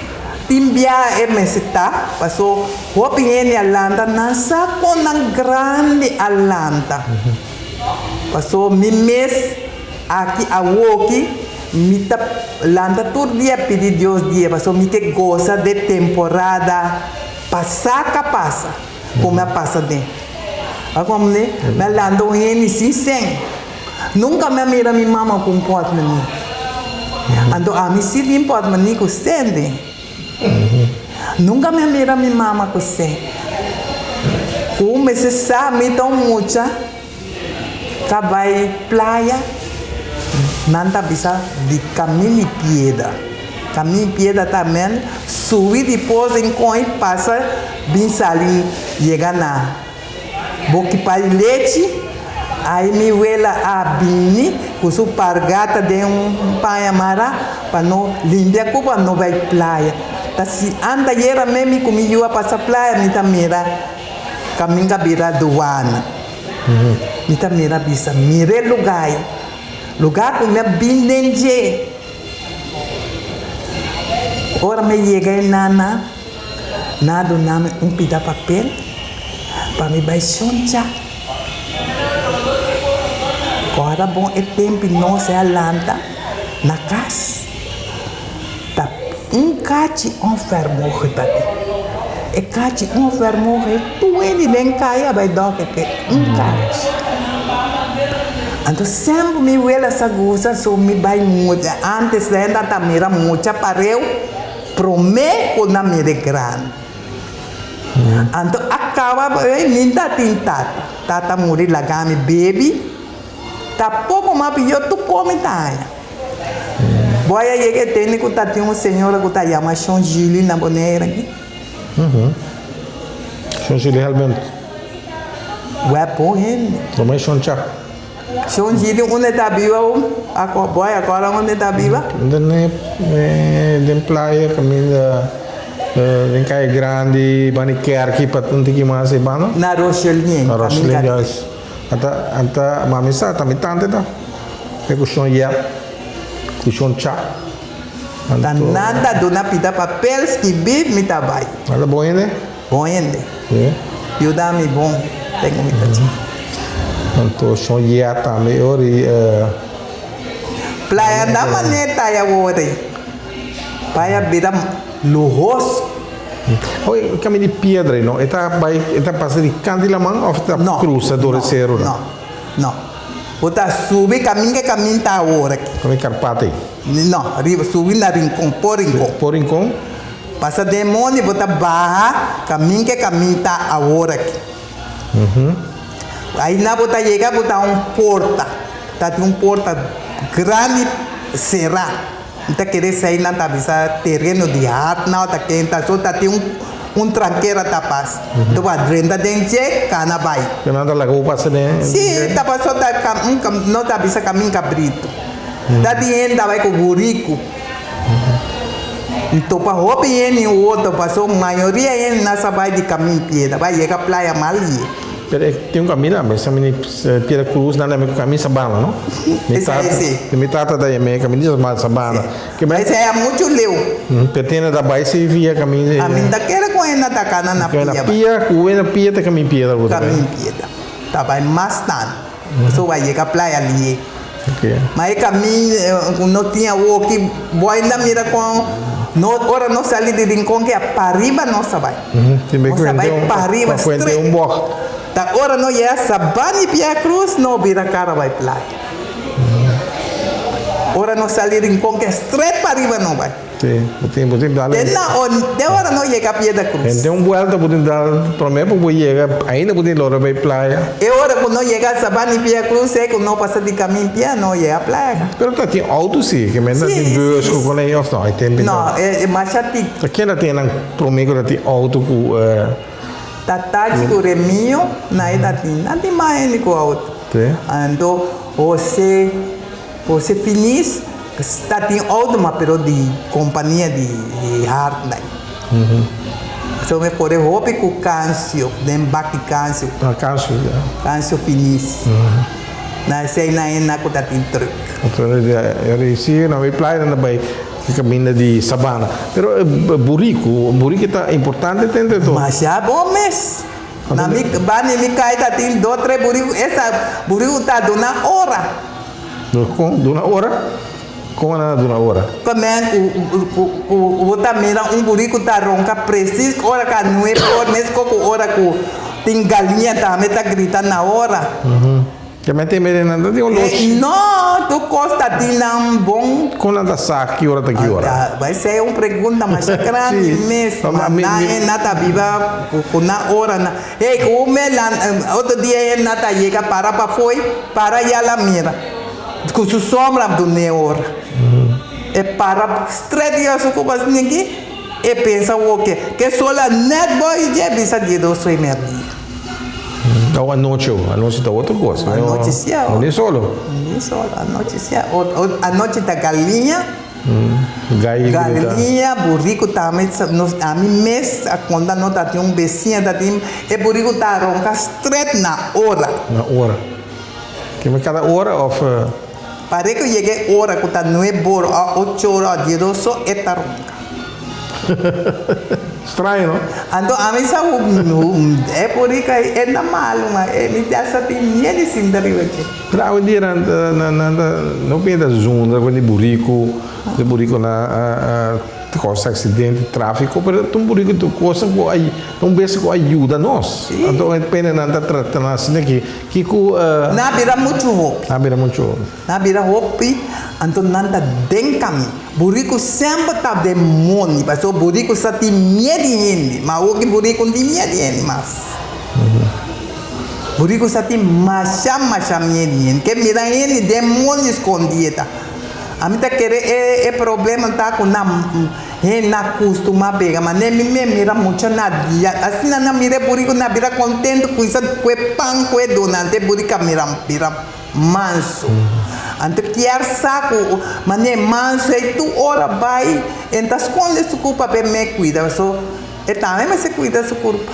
S4: tin biaha e mester ta, paso hopi hende a lanta nan sa kon nan grandi a lanta. Paso mi mes aki awoki mi ta lanta tur dia pidi Dios dia paso mi ke gosa de temporada pasa ka pasa ku mi a pasa den. A komprende? Mi a lanta un hende sin sen. Nunka mi a mira mi mama ku un pòtmoni. Anto ami si tin pòtmoni ku sen den. Nunka mi a mira mi mama ku sen. Ku mester sa mi ta un mucha ta bai playa, nan ta bisa di Kamin di Piedra. Kamin di Piedra ta men subi di pos den koi pasa bin sali yega na. Boki pai lechi, ai mi wela a bini ku su pargata den un paña mará pa no limpia ku pa no bai playa. Ta si anta yera me mi ku mi yu a pasa playa mi ta mira kaminda bira duana. Mi ta mira bisa mira e lugá ei, lugá ku mi a bin den dje. Ora mi yega e nana. Nan a duna mi un pida papel pa mi bai shoncha. Ora bon e tempi nos a lanta na kas, ta un kachi onvermogen ta tin. E kachi onvermogen tur hende den kaya a bai dòkter p'e un kachi. Anto semper mi wela sa gusta so mi bai mucha, antes nan ta mira mucha pareu. Promé ku nan mira e grandi. Anto a kaba ei mi ta tin tata. Tata muri laga mi bebi. Ta poko mas pió tur kos mi ta haña. Bo a yega e tende ku ta tin un señora ku ta yama Shon Julie na Bonaire aki?
S3: Shon Julie Helmond.
S4: Wè bon hende.
S3: Promé Shon Cha.
S4: Shon Gidi unda ta biba bo? Bo a acorda unda ta biba?
S3: Den playa caminda den calle grandi banda di kerki pa un tiki mas e banda.
S4: Na Rochelien.
S3: Na Rochelien juist. Anta anta mami sa ta mi tante ta. E cu Shon Yep cu Shon Cha.
S4: Ta nan ta duna pida papel skibi mi ta bay.
S3: Anta bon hende?
S4: Bon hende. Yuda mi bon tengo mi ta dje.
S3: Anto shon yea tambe e ora i.
S4: Playa na manera ta ya wor ei. Playa bira luhoso.
S3: Oye, e kaminda di piedra ei no, e ta bai, e ta pasa di kant di laman òf e ta krusa dor e seru nan?
S4: No, no. Bo ta subi kaminda ke kaminda ta awor aki.
S3: Kaminda Karpata ei?
S4: No, riba, subi na Rincon, por Rincon.
S3: Por Rincon?
S4: Pasa den mondi bo ta baha kamin ke kamin ta awor aki. Aina bo ta yega bo ta un porta, ta tin un porta grandi será. Mi ta kere esei nan ta bisa tereno di Hartnau ta kenta so ta tin un trankera ta pas. Enton bo a drenta den dje kana bai.
S3: Pero nan ta laga bo pasa den?
S4: Si, ta paso ta no ta bisa kamin kabritu. Ta tin hende ta bai ku buriku. Nto pa hopi hende otro paso mayoria hende na sa bai di kamin piedra bai yega playa mal ye.
S3: Pero e tin un kaminda tambe sa mini piedra cruz nan tambe ku kamin sabana no? Mi tata mi tata ta yama e kamin di sabana.
S4: Esei a muchu leu.
S3: Pero tin hende ta bai si via kamin.
S4: Ami ta kere ku hende ta kana na pia.
S3: Na pia ku na pia ta kamin piedra ku ta bai.
S4: Kamin piedra ta bai mas tantu. Paso bai yega playa liye. Ma e kamin ku no tin awoki bo ainda mira kon no ora nos sali di Rincon ke a pariba nos ta bai. Nos ta bai pariba straight. Ta ora no yega Sabana y Pia Cruz no bira kara bai playa. Ora nos sali Rincon ke straight pariba no bai.
S3: Sí, bo tin, bo tin dal.
S4: Te na on, te ora no yega Piedra Cruz.
S3: Hende un buelta bo tin dal prome pa bo yega, ainda bo tin logra bay playa.
S4: E ora ku no yega Sabana y Piedra Cruz e ku no pasa di kamin pia no yega playa ka.
S3: Pero ta tin auto si, ke men ta tin bus ku kon ei of no? E tempo
S4: No, e masha tiki.
S3: Ta ken ta tin nan prome ku ta tin auto ku.
S4: Ta taxi ku Remio na e ta tin. Nan tin mas hende ku auto.
S3: Sí.
S4: Anto Jose. Jose Finis ta tin auto ma pero di compania di Hartley. So mi kore hopi ku Cancio den bak di Cancio.
S3: Ah Cancio ya.
S4: Cancio Finis. Na esei nan e na ku ta tin truck.
S3: Anto e risi na mi playa nan ta bai. E kaminda di sabana. Pero e buriku, buriku ta importante te entre tur.
S4: Masha bon mes. Na mi banda mi kai ta tin dos tres buriku. Esa buriku ta duna ora.
S3: Kon duna ora? Kon nan a duna ora?
S4: Pamen ku ku bo ta mira un buriku ta ronka presis ora ka nuebe ora mes koko ora ku tin galiña tambe ta grita na ora.
S3: Ya me teme den nan ta tin oloshi.
S4: No, tur kos ta tin nan bon.
S3: Kon nan ta sa ki ora ta ki ora?
S4: Bai ser un pregunta masha grandi mes. Ma nan e na ta biba ku nan ora nan. Hey, ku un mes lan otro dia e na ta yega para pafoi, para ya la mira. Ku su sombra dun'é ora. E para stret ya su kuba asina aki, e pensa woke. Ke sol a net boi dje bisa diedos ocho i merdia.
S3: Au anochi o, anochi ta otro cos.
S4: Anochi si a
S3: otro. Ni solo.
S4: Ni solo, anochi si a otro. Anochi ta galiña.
S3: Gai grita.
S4: Galiña, buriku tambe, nos ami mes a konta no ta tin un besiña ta tin e buriku ta ronka stret na ora.
S3: Na ora. Keme kada ora of?
S4: Pare ku yega e ora ku ta nuebe ora o ocho ora o diesdos so e ta ronka.
S3: Straño no?
S4: Anto ami sa hu e purica ei e na malu ma e mi ta sa tin miedu di sinta riba dje.
S3: Pero awendia nan nan ta no bini ta zundra ku di buriku, di buriku na ta kousa aksidente di trafiko pero ta un buriku ta un kosa ku a ta un bestia ku a yuda nos. Anto e pena nan ta trata nan asina ki kiko.
S4: Nan a bira muchu hopi.
S3: Nan a bira muchu hopi.
S4: Nan a bira hopi anto nan ta den kamin. Buriku semper ta den moni, pasobra buriku sa tin mie di hende, ma awor ki buriku no tin mie di hende mas. Buriku sa tin masha masha mie di hende, ke mira hende den moni skondi e ta. Ami ta kere e e problema ta ku nan hende na kustuma pega, ma ne mi me mira mucha na dia, asina nan mira e buriku nan bira kontentu kuinsa ku e pan ku e duna, anto e buriku a mira bira. Manso. Anto kier sa ku manera e manso ei tur ora bai e ta skonde su kurpa pa e me kuida paso e tambe mester kuida su kurpa.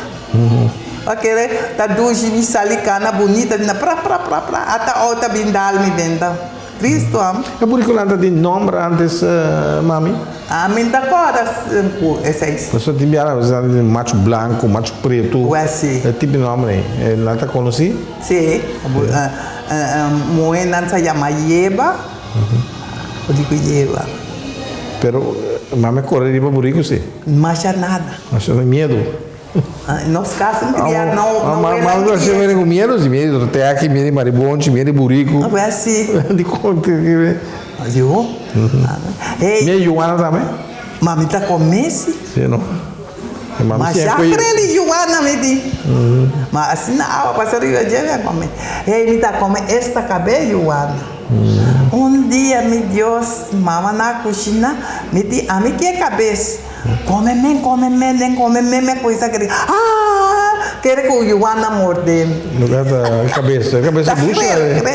S4: Pa kere ta dushi mi sali kana bunita asina pra pra pra pra ata ou ta bin dal mi benta. Tristu am.
S3: E burikunan ta tin nomber antes mami?
S4: Ami ta kòrda ku esei.
S3: Pasobra tin biaha nan ta tin machu blanku, machu pretu.
S4: Wè si.
S3: E tipo di nomber ei. Nan ta konosí?
S4: Si. Muhé nan sa yama Yeba. Buriku Yeba.
S3: Pero mami a kore riba buriku si?
S4: Masha nada.
S3: Masha nada. Miedu.
S4: Nos kas un kria no no wera
S3: Mami
S4: kria.
S3: a wera ku miedu si. Miedu di torteki, miedu di maribonchi, miedu di buriku.
S4: Wè si.
S3: Di kon te.
S4: Yo? Hey.
S3: Mi yuana tambe.
S4: Mami ta come si.
S3: Si no.
S4: Ma shafreli yuana mi di. Ma asina awa pasa riba dje mi a come. Hey mi ta come esta cabe yuana. Un dia mi Dios mama na cushina mi di ami ke cabes. Come men come men den come men mi a cuminsa grita ah kere cu yuana morde mi.
S3: Lo ta cabes cabes ta dushi.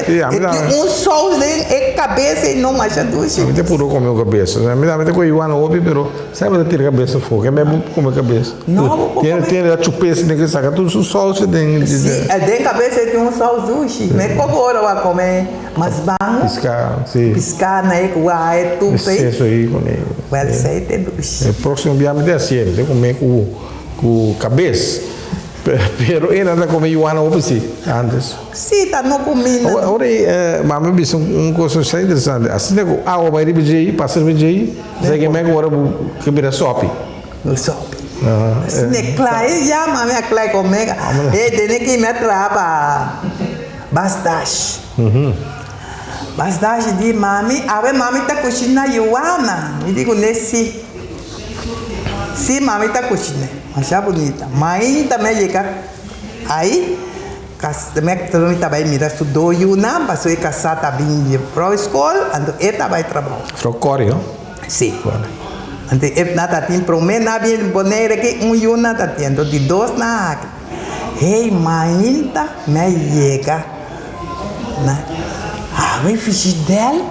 S4: Si ami ta. E tin un saus den e cabes ei no masha dushi.
S3: Ami ta puru come un cabes. Ami ta cu yuana hopi pero semper ta tira cabes afo. Ke mi come cabes.
S4: No bo por come.
S3: Tiene ta chupes den ke saca tur su saus den.
S4: Si den cabes ei tin un saus dushi. Mi poco ora bo a come mas ban.
S3: Pisca si.
S4: Pisca na e cu a e tupe.
S3: Seso ei con e.
S4: Wel esei te dushi.
S3: E proximo bia mi ta hacié. Mi ta come cu cabes. Pero e nan ta come yuana hopi si antes.
S4: Si, ta no cuminda.
S3: Ora ei mami a bisa un cosa asina interesante. Asina cu awa bai riba djei, pasa riba djei, esei ke mei cu ora bo ke bira sopi.
S4: Sopi. Asina e kla e ya mami a kla e come. E tene ki mi a traha pa Bastash. Bastash di mami, awe mami ta cushina yuana. Mi di cune si. Si mami ta cushina. Masha bunita. Mainta mi a yega ai, mi ta bai mira su dos yunan pasobra e kasá ta bin di vrouw skol, anto e ta bai trabou.
S3: Vrouw Corrie, no?
S4: Si. Anto e nan ta tin promé nan a bin Bonaire aki un yu nan ta tin, anto di dos nan a haki. Hey, mainta mi a yega na awe Fishidel.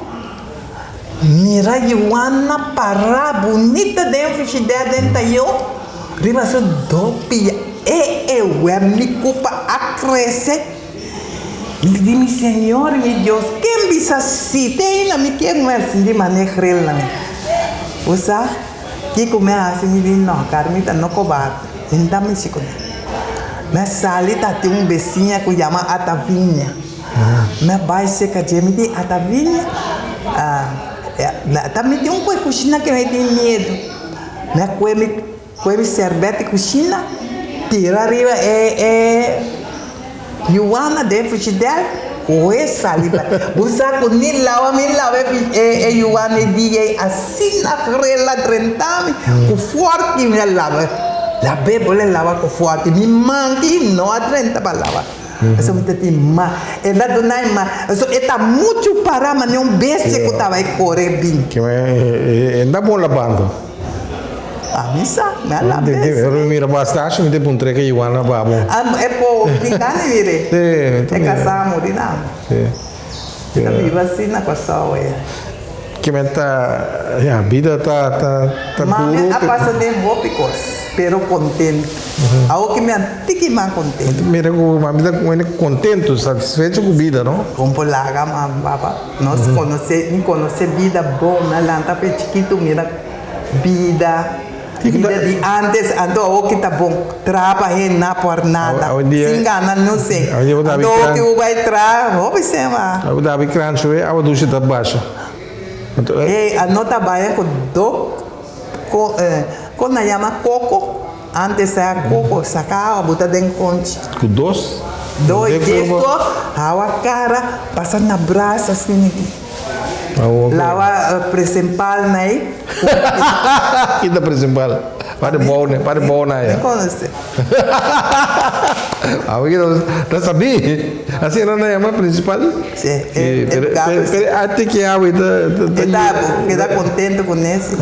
S4: Mira Juana pará bunita den frishider den tayó riba su dopia. E e web mi kupa a krese. Mi di mi Señor y mi Dios, ken bisa si te ainda mi kier no a sinti mane grel na mi. Bo sa kiko mi a hasi? Mi di, No, Carmita, no kobarde. Mi no ta mishi ku nan. Mi a sali ta tin un besiña ku yama Atavinia. Mi a bai serka dje, mi di, Atavinia, ta miti un kue kushina ke mi tin miedu. Mi a kue mi kue mi sèrbèt di kushina, tira riba e e yuana den frishidèr, kohe sali bai. Bo sa ku ni lawa mi lawa e e yuana e dia ei asina grela drenta mi ku fòrti mi a laba. Lab'é bo le laba ku fòrti, mi manki no a drenta pa laba. Pasobra mi ta tin ma. E ta duna e ma. Pasobra e ta muchu pará manera un bestia ku ta bai kore bin.
S3: E ta bon labando.
S4: Ami sa, mi a laba es.
S3: Ora mi mira bo astashi mi ta puntra ke Juan a ba bo.
S4: E por brinca ni mire. E casá a muri nan. E ta biba asina Kòrsou e.
S3: Kimen ta, ya, bida ta, ta, ta duru.
S4: Mami a pasa den hopi kos, pero kontentu. Awor ki mi a tiki mas kontentu.
S3: Mira ku mami ta wene kontentu, satisfecho ku bida, no?
S4: Kon por laga mami, papa. Nos konosé, mi konosé bida bon. Mi a lanta fe chikitu mira bida. Bida di antes, anto awor ki ta bon. Traha pa hende na por nada. Sin gana no se. Anto awor ki bo bai traha, hopi sema.
S3: Awe dabi krancho e awa dushi ta basha.
S4: Ey, a no ta baya ku do ko kon nan yama koko, antes era koko, saka awa buta den konchi.
S3: Ku dos?
S4: Dos, djes so, hawa kara, pasa na brasa asina aki. Lawa presenpal na ei.
S3: Kita presenpal? Pare bou ne, pare bou na ya.
S4: Mi konosé.
S3: Awe kita ta sabí. Asina nan yama principal?
S4: Sí, e pero
S3: pero ate ki awe ta
S4: ta E ta keda kontento ku nesi.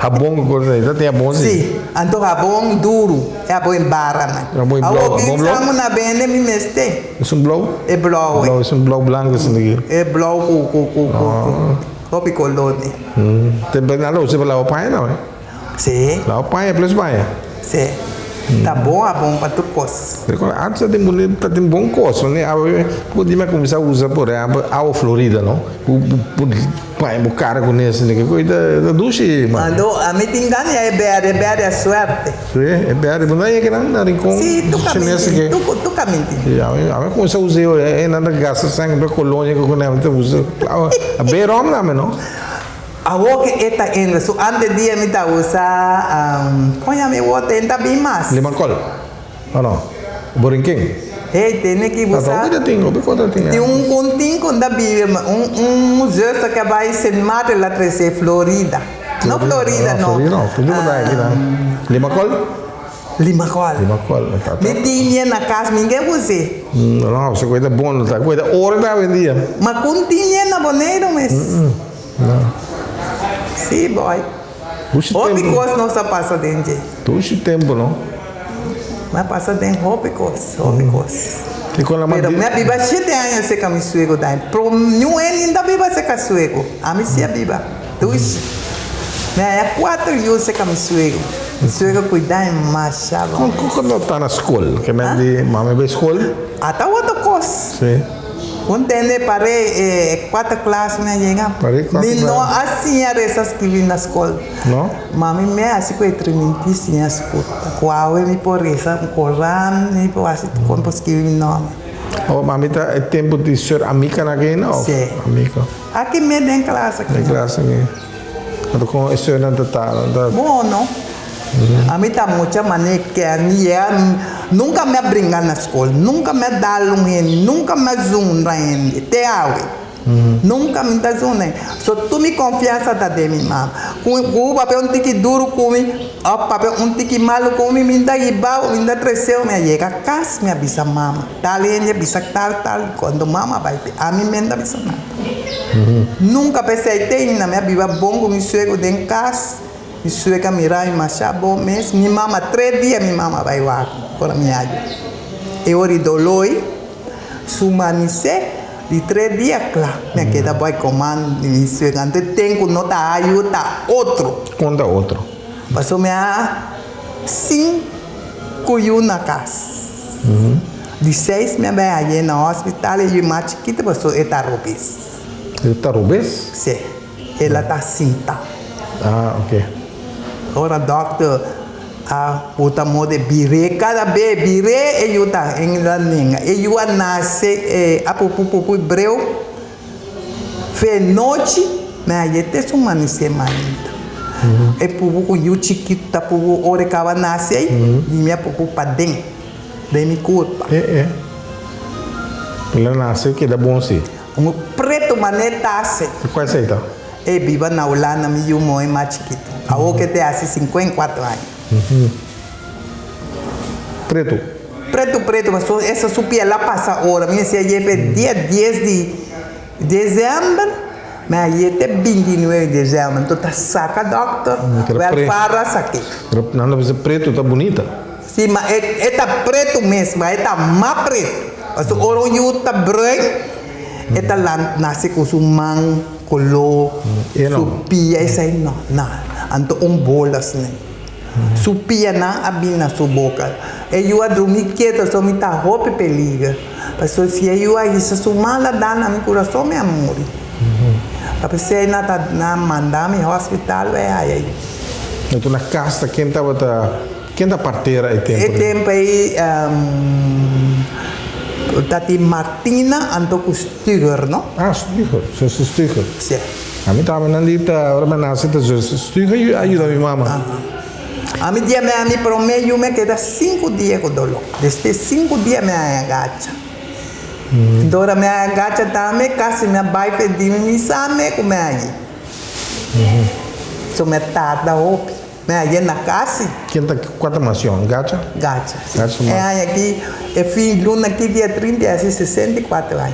S3: Habon ku kos ei, ta tin habon
S4: si? Sí, anto habon duru, e habon en bara nan.
S3: Habon en blou, habon blou?
S4: Awor ki na bende mi mester.
S3: Es un blou?
S4: E blou.
S3: Blou, es un blou blanco esaki aki.
S4: E blou ku ku ku ku hopi kolor ni.
S3: Te nan lo usa pa laba paña tambe?
S4: Sí.
S3: Laba paña plus baña?
S4: Sí. Ta bon habon pa tur kos.
S3: Antes ta tin bon ta tin bon kos, awe por di mi a kuminsá usa por ehèmpel awa florida no, ku bo paña bo kara kuné esaki ku ta dushi.
S4: Anto ami tin gana ya e bèrdè, e bèrdè a suerte.
S3: Sí, e bèrdè, bo no a yega nan na Rincon
S4: Sí, tu
S3: Chinese
S4: kaminti, tu kaminti.
S3: Sí, ami a kuminsá usa e nan ta gasta sèn pa kolonia ku kuné, ami ta usa a bera òm tambe no.
S4: Awor ke e ta entra, su antes dia mi ta usa, kon yama e wòter, e no ta bin mas.
S3: Limankòl, o no? Borinquen.
S4: Hey, tene ki bo sa.
S3: Hopi ta tin, hopi kos ta tin.
S4: Tin un kontin ku ta biba, un un zuster ke a bai Sint Maarten la trese Florida. No Florida no.
S3: Florida no, Florida bo ta aki nan. Limankòl?
S4: Limankòl.
S3: Limankòl.
S4: Mi tin na kas, mi ke us'é.
S3: No, se kuida bon, ta kuida ora ta awendia.
S4: Ma kon tin na Boneiru mes?
S3: No.
S4: Sí, boy.
S3: Dushi
S4: Hopi
S3: tempo.
S4: kos nos a pasa den dje.
S3: Dushi tempo, no?
S4: Mi a pasa den hopi kos, hopi kos.
S3: I kon la
S4: Pero
S3: mandi.
S4: mi a biba shete aña serka mi suego dai. Pro niun hende no ta biba serka suego. Ami si a biba. Dushi. Mi a haña kuater yu serka mi suego. Mi suego kuida mi masha bon.
S3: Kon kon no ta na skol? Ke mandi mami bai skol?
S4: Ata otro kos.
S3: Sí.
S4: Un tende paré e cuarta klas mi a yega.
S3: Paré cuarta
S4: Mi no
S3: klas.
S4: a siña resa skibi na skol.
S3: No?
S4: Mami me hasi ku e trimintí siña skuta. Ku awe mi por resa un koran, mi por hasi tur kon por skibi mi nòmber.
S3: Oh, mami ta e tempu di sùr Amika na kina òf?
S4: Sí.
S3: Amika.
S4: Aki me den klas aki.
S3: Den klas aki. Anto kon e sùrnan ta ta? Nan ta.
S4: Bono. Ami ta mucha manera ke mi yega, nunka mi a bringa na skol, nunka mi a dal un hende, nunka mi a zundra hende, te awe. Nunka mi ta zundra hende. So tur mi konfiansa ta den mi mama. Ku ku papia un tiki duru ku mi òf papia un tiki malu ku mi, mi ta hibao, mi ta treseo, mi a yega kas mi a bisa mama, tal hende a bisa tal tal, kuando mama bai pe ami men ta bisa nada. Nunka p'esei te ainda mi a biba bon ku mi suegro den kas. Mi sueca mira mi masha bon mes. Mi mama tres dia mi mama bai wak ora mi ayo. E ora di doloi su manisé di tres dia kla mi a keda bai koman di mi sueca. Anto e ten ku no ta ayo ta otro.
S3: Kon ta otro?
S4: Pasobra mi a sinku yu na kas. Di seis mi a bai haye na hospital e yu mas chikito pasobra e ta robes.
S3: E ta robes?
S4: Si, el a ta sinta.
S3: Ah, ok.
S4: Ora dòkter a buta mode bir'é kada be bir'é e yu ta en la nenga. E yu a nase e a pupu pupu breu fe nochi me a yete su manisé mainta. E pupu ku yu chikitu ta pupu ora e kaba nase ei di mi a pupu paden den mi kurpa.
S3: E e. El a nase keda bon si.
S4: Un pretu manera ta hasi.
S3: I kua esei ta?
S4: E biba na Hulanda, mi yu moe mas chikitu. Awor ke te hasi 54 aña.
S3: Pretu?
S4: Pretu, pretu, pasobra esa su piel a pasa ora. Mi a yefe dia dies di desèmber, mi a ye te 29 di desèmber. Anto ta saka dòkter, wèl farra sak'é.
S3: Pero nan ta bisa pretu ta bunita.
S4: Si, ma e ta pretu mes, ma e ta mas pretu. Pasobra ora un yu ta bruin, e ta nase ku su man koló, su pia, esei no, no. Anto un bola asina. Su pianan a bin na su boka. E yu a drumi ketu, so mi ta hopi peliger. Pasobra si e yu a hisa su man la da na mi kurason, mi a muri. Ta p'esei nan ta nan manda mi hospital bai haya yu.
S3: Anto na kas ta ken tabata Ken ta partera e tempu
S4: E tempu ei ta tin Martina anto ku Stuger, no?
S3: Ah, Stuger, zuster Stuger.
S4: Si.
S3: Ami taba nan di ta ora mi a nase ta zuster Stuger a yuda mi mama.
S4: Ami dia mi a mi prome yu mi a keda sinku dia ku doló. Despues sinku dia mi a agacha. Anto ora mi a agacha tambe kasi mi a bai p'e di mi sa me ku mi a yi. So mi a tarda hopi. Mi a yena kasi.
S3: Ken ta kua ta mas yòn? Gacha?
S4: Gacha, si. Gacha mas. E aña aki, e fin luna aki dia 30 e hasi 64 aña.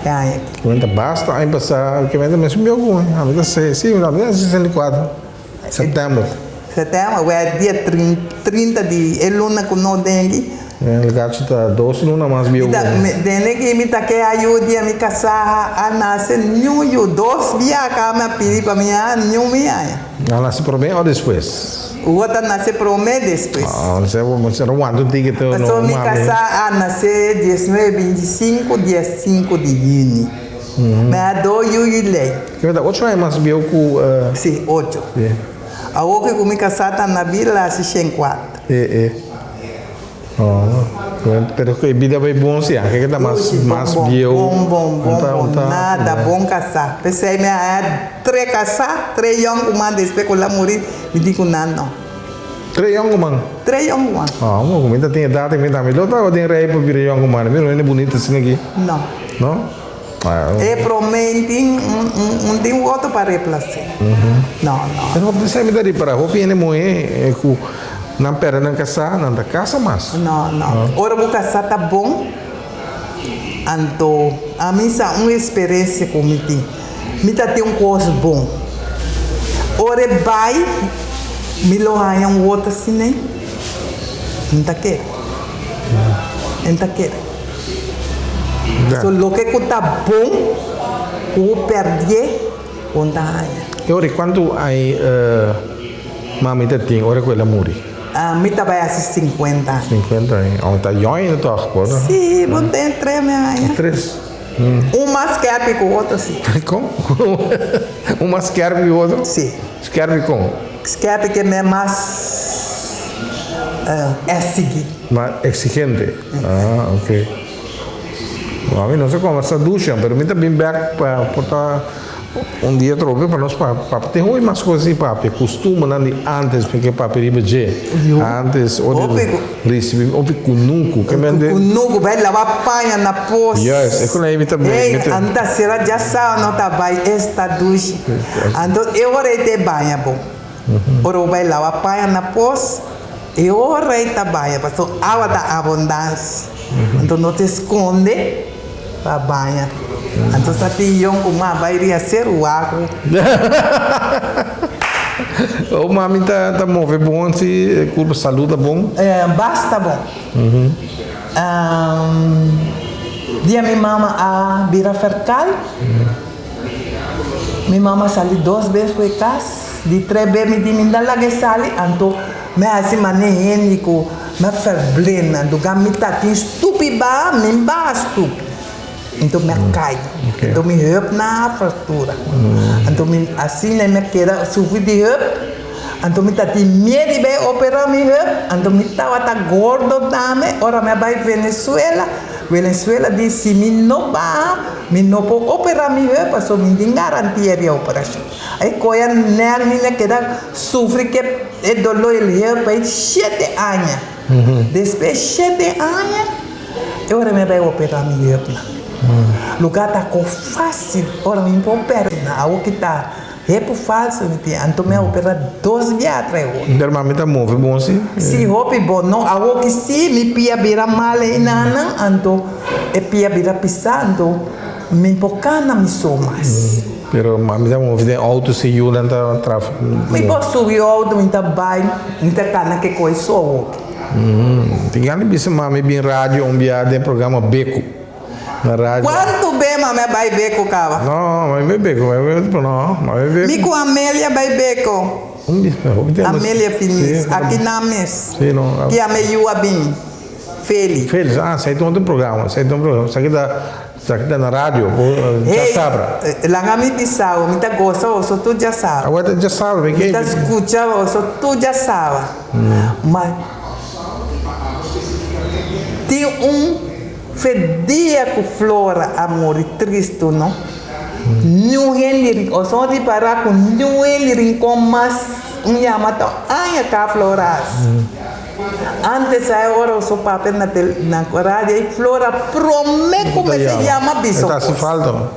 S4: E aña aki.
S3: Kimen ta basta aña pasá, kimen ta mesun bieu ku mi. Ami ta se, si, ami ta 64, sèptèmber.
S4: Sèptèmber, wè dia 30 di e luna ku no den aki.
S3: El gacho ta dos luna mas bieu ku mi.
S4: Dende ki mi ta ke ayu dia mi kasá a nase niun yu. Dos bia ka mi a pidi pa mi haña niun mi haña.
S3: A nase promé o despues?
S4: Wou ta nase promé despues.
S3: Ah, bo no wanta un tiki te no
S4: Pasobra mi
S3: mami.
S4: kasá a nase diesnuebe 25 dia sinku di yüni. Mi a dos yu i lei.
S3: Ki ta ocho aña mas bieu ku.
S4: Si, ocho. Awor ki ku mi kasá ta na bida la hasi shen kuater.
S3: E e. Oh, pero ku e bida bai bon si, anke ke ta mas mas bieu.
S4: Bon, bon, bon, bon, bon, nada, bon kasá. P'esei mi a haña tre kasá, tre yònkuman, despues ku el a muri, mi di ku nan no.
S3: Tre yònkuman?
S4: Tre yònkuman.
S3: Oh, ku mi ta tin edat, mi tambe lo tabata den rei pa bira yònkuman. Mira un hende bunita asina aki.
S4: No.
S3: No?
S4: E promé tin un tin otro pa replas'é. No, no.
S3: Pero hopi esei mi ta ripará, hopi hende muhé ku nan pèrdè nan kasá, nan ta kasa mas.
S4: No, no. Ora bo kasá ta bon, anto ami sa un eksperensia ku mi tin. Mi ta tin un kos bon. Ora e bai, mi lo haña un otro asina ei. N ta kere. N ta kere. So loke ku ta bon ku bo pèrdie, bo no ta haña.
S3: E ora kuantu ai mami ta tin ora ku el a muri?
S4: Mi ta bai hasi sinkuenta aña.
S3: Sinkuenta aña. Oh, ta yòn ainda tòg, por no?
S4: Sí, bo tin tres mi aña.
S3: Tres.
S4: Un mas skèrpi ku otro, sí.
S3: Kon? Un mas skèrpi ku otro?
S4: Sí.
S3: Skèrpi kon?
S4: Skèrpi ke mi mas èsigí.
S3: Mas exigente. Ah, ok. Bo ami no sa conversa dusha, pero mi ta bin bek pa por ta un dia atrobe pa nos pa papia. Tin hopi mas cos di papia, custumbernan di antes mi ke papia riba dje. Antes ora di ricibi hopi cunucu. Ke men de.
S4: Cunucu, bai laba paña na pos.
S3: Juist, e con ei mi ta bin.
S4: Ey, anta sera djasao no ta bai esta dushi. Anto e ora ei ta e baña bo. Ora bo bai lawa paña na pos, e ora ei ta baña, pasobra awa ta abondansia. Anto no ta skonde pa baña. Anto sa tin yon ku ma bai ria seru waku.
S3: O mami ta ta move bon si, e kurpa salu ta bon?
S4: Basta bon. Dia mi mama a bira ferkal. Mi mama sali dos bes for e kas, di tres bes mi di mi no laga e sali, anto mi a hasi mane hende ku mi a ferblenda, anto mi ta tin stupi baha, mi baha stupi. Anto mi a kai. Anto mi heup nan a fractura. Anto mi asina mi a keda sufri di heup. Anto mi ta tin miedu di bai opera mi heup. Anto mi tabata gordo tambe ora mi a bai Venezuela. Venezuela di si mi no baha mi no por opera mi heup pasobra mi tin garantia di e operashon. E koe a nèr mi mi a keda sufri ku e dolor di heup ei shete aña. Despues shete aña e ora mi a bai opera mi heupnan. Lugar ta ko fácil ora mi por pèrdè nan. Awor ki ta heup falso mi tin anto mi a opera dos bia atrás e otro.
S3: Pero mami ta move bon si?
S4: Si hopi bon no awor ki si mi pia bira mal einanan anto e pia bira pisa anto mi por kana mi so mas.
S3: Pero mami ta move den auto si yunan ta traf.
S4: Mi por subi auto mi ta bai mi ta kana ke koe so awor.
S3: Tin gana di bisa mami bin radio un bia den programa Beku na radio.
S4: Cuantu be mami a bai Beku caba?
S3: No, mami bai Beku, mami bai no, mami bai Beku.
S4: Mi cu Amelia bai Beku.
S3: Un bia, hopi tempo.
S4: Amelia Finis, aki nan mes.
S3: Si no.
S4: Ki ame yu a bin, Feli.
S3: Feli, ah, esei ta otro programa, esei ta un programa, esaki ta. Esaki ta na radio, bo djasabra.
S4: Hey, laga mi bisa bo, mi ta gosa boso tur djasabra.
S3: Awor ta djasabra, mi ke.
S4: Mi ta skucha boso tur djasabra. Ma tin un fe dia ku Flora a muri tristu no. Niun hende, oso ripará ku niun hende rincon mas un yama ta aña ka Flora hasi. Antes a e ora oso papia na tel na radio ei Flora prome ku mester yama bisa
S3: E ta hasi
S4: kos.
S3: falta no.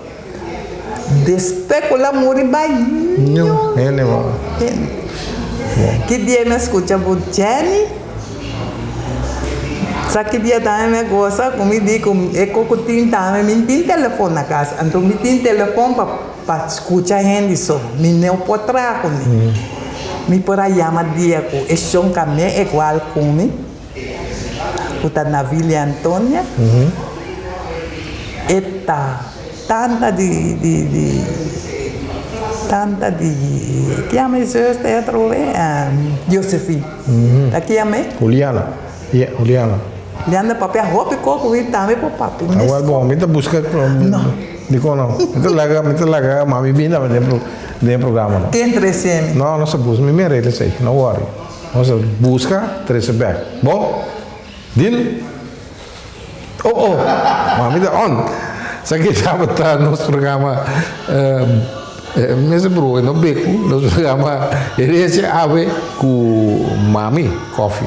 S4: Despues ku la muri bai
S3: Niun hende mo.
S4: hende. Ki dia mi a skucha bo Jenny? Sa ki dia tambe mi a gosa ku mi di ku e koko tin tambe mi tin telefon na kas anto mi tin telefon pa Pa scucha hende so, mi no por traha cu mi. Mi por a yama dia cu e shon ca me egual cu mi, cu ta Navilia Antonia, e ta tanta di, di, di, tanta di, ki yama e zuster atrobe? Josephine. Ta ki yama e?
S3: Juliana. Yeah, Juliana.
S4: Juliana papia hopi ko cu mi tambe por papia.
S3: Awor bon, mi ta busca.
S4: No.
S3: Dikon no? Mi ta laga, mi ta laga mami bin tambe den pro, den e programa no.
S4: Ken trese mi?
S3: No, nos ta buska, mi mi a regla esei, no worry. Nos ta buska, trese bek. Bon? Deal? Oh, oh, mami ta on. Esaki tabata nos programa, mester broer, no beku, nos programa Herencia Awe ku Mami Coffee.